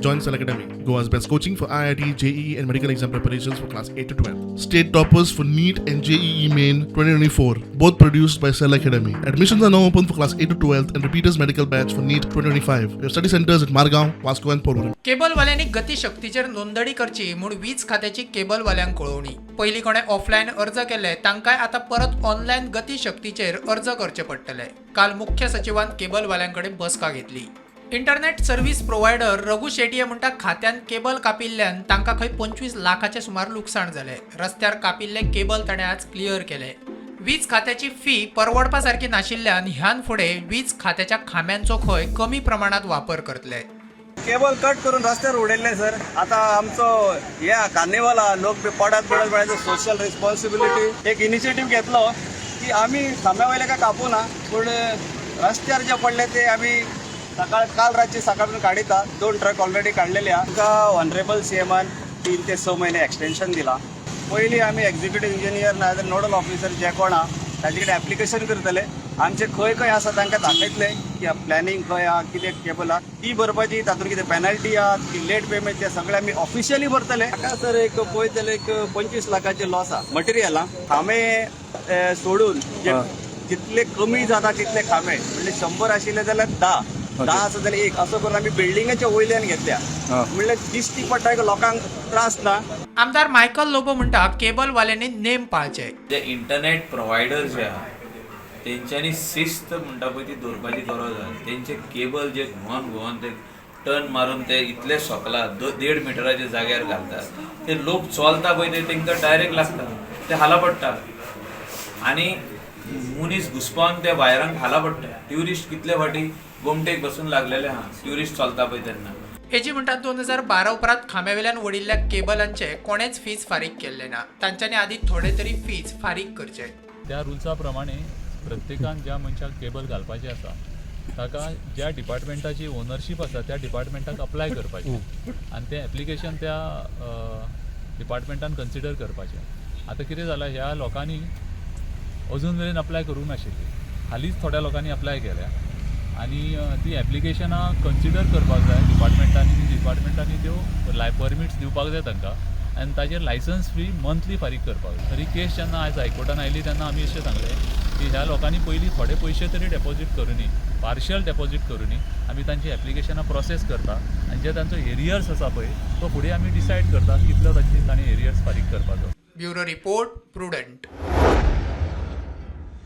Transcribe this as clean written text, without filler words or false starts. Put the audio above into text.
Join Cell Academy, Goa's best coaching for IIT, JEE, and medical exam preparations for class 8 to 12. State toppers for NEET and JEE Main 2024, both produced by Cell Academy. Admissions are now open for class 8 to 12 and repeaters medical batch for NEET 2025. We have study centers at Margaon, Vasco, and Porvorim. केबलवाल्यांनी गतीशक्तीचेर नोंदणी करची म्हूण वीज खात्याची केबलवाल्यांक कळोवणी. पयलीं कोणें offline अर्ज केल्ले तांकांय आतां परत ऑनलायन गतीशक्तीचेर अर्ज करचे पडटले. काल मुख्य सचिवान केबलवाल्यां कडेन बसका घेतली. Internet service provider Raghu Shetye म्हणटा, खात्यान केबल कापिल्ल्यान तांकां खंय 25 लाखाचे सुमार लुकसाण जालें. रस्त्यार कापिल्ले केबल ताणें आज क्लियर केले. वीज खात्याची फी परवडपा सारकी नाशिल्ल्यान ह्यान फुडें वीज खात्याच्या खांब्यांचो खंय कमी प्रमाणात वापर करतले. केबल कट करून रस्त्यार उडयल्ले सर. आता आमचो हे कार्निवल आहा, लोक बी पडत पडत पडत. सोशल रिस्पॉन्सिबिलिटी एक इनिशिएटीव घेतलो की आमी खांब्या वयले काय कापूना, पूण रस्त्यार जे पडले ते आमी सकाळ काल रातचे सकाळून काडिता. दोन ट्रक ऑलरेडी काडलेले आहा. आमकां ऑनरेबल सीएमान 3 ते 6 म्हयने एक्सटेन्शन दिला. पयलीं आमी एक्झिक्युटीव इंजिनियर नाजाल्यार नोडल ऑफिसर जे कोण आहा ताजे कडेन एप्लिकेशन करतले. आमचे खंय खंय आसा तांकां दाखयतले की प्लॅनिंग खंय आहा, कितें केबल आहा, ती भरपाची, तातूंत कितें पेनल्टी आहा की लेट पेमेंट, ते सगळे आमी ऑफिशियली भरतले. म्हाका सर एक पळयत जाल्यार एक 25 लाखाचे लॉस आहा मटेरियल आहा. खांबे सोडून जे जितले कमी जाता तितले खांबे, म्हणजे 100 आशिल्ले जाल्यार 10, 10 आसा जाल्यार एक, असो करून आमी बिल्डिंगाच्या वयल्यान घेतल्या, म्हणल्यार दिश्टी पडटा, लोकांक त्रास ना. आमदार मायकल लोबो म्हणटा, केबलवाल्यांनी नेम पाळचे. जे इंटरनेट प्रोवायडर जे आहा तेंच्यांनी शिस्त म्हणटा पळय ती दवरपाची गरज आहा. तेंचे केबल जे घुंवन घुंवन ते टर्न मारून ते इतले सोकला 1.5 मिटराच्या जाग्यार घालतात, ते लोक चलता पळय ते तेंकां डायरेक्ट लागता, ते हाला पडटा आनी मनीस घुसपावन त्या वायरांक हाला पडटा. ट्युरिस्ट कितले फाटी गोमटेक बसून लागलेले आहा, ट्युरिस्ट चलता पळय तेन्ना. एजी म्हणटात, 2012 उपरांत खांब्यावेल्यान वडिल्ल्या केबलांचे कोणेच फीज फारीक केल्ले ना. तांच्यांनी आदी थोडे तरी फीज फारीक करचे. त्या रुल्सा प्रमाणे प्रत्येकान ज्या मनशाक केबल घालपाचें आसा ताका ज्या डिपार्टमेंटाची ओनरशीप आसा त्या डिपार्टमेंटाक अप्लाय करपाचें आनी तें एप्लिकेशन त्या डिपार्टमेंटान कन्सिडर करपाचें. आतां कितें जालां, ह्या लोकांनी अजून मेरेन अप्लाय करूंक नाशिल्ली. हालींच थोड्या लोकांनी अप्लाय केल्या आनी ती एप्लिकेशनां कन्सिडर करपाक जाय डिपार्टमेंटांनी. डिपार्टमेंटांनी त्यो परमिट्स दिवपाक जाय तांकां आनी ताजेर लायसन्स फी मंथली फारीक करपाक जाय. तर ही केस जेन्ना आयज हायकोर्टान आयली तेन्ना आमी अशें सांगलें की ह्या लोकांनी पयलीं थोडे पयशे तरी डेपोजीट करुनी, पार्शियल डेपोजीट करुनी. आमी तांची एप्लिकेशनां प्रोसेस करता आनी जे तांचो एरियर्स आसा पळय तो फुडें आमी डिसायड करता कितलो तांची तांणी एरियर्स फारीक करपाचो. Bureau report, prudent.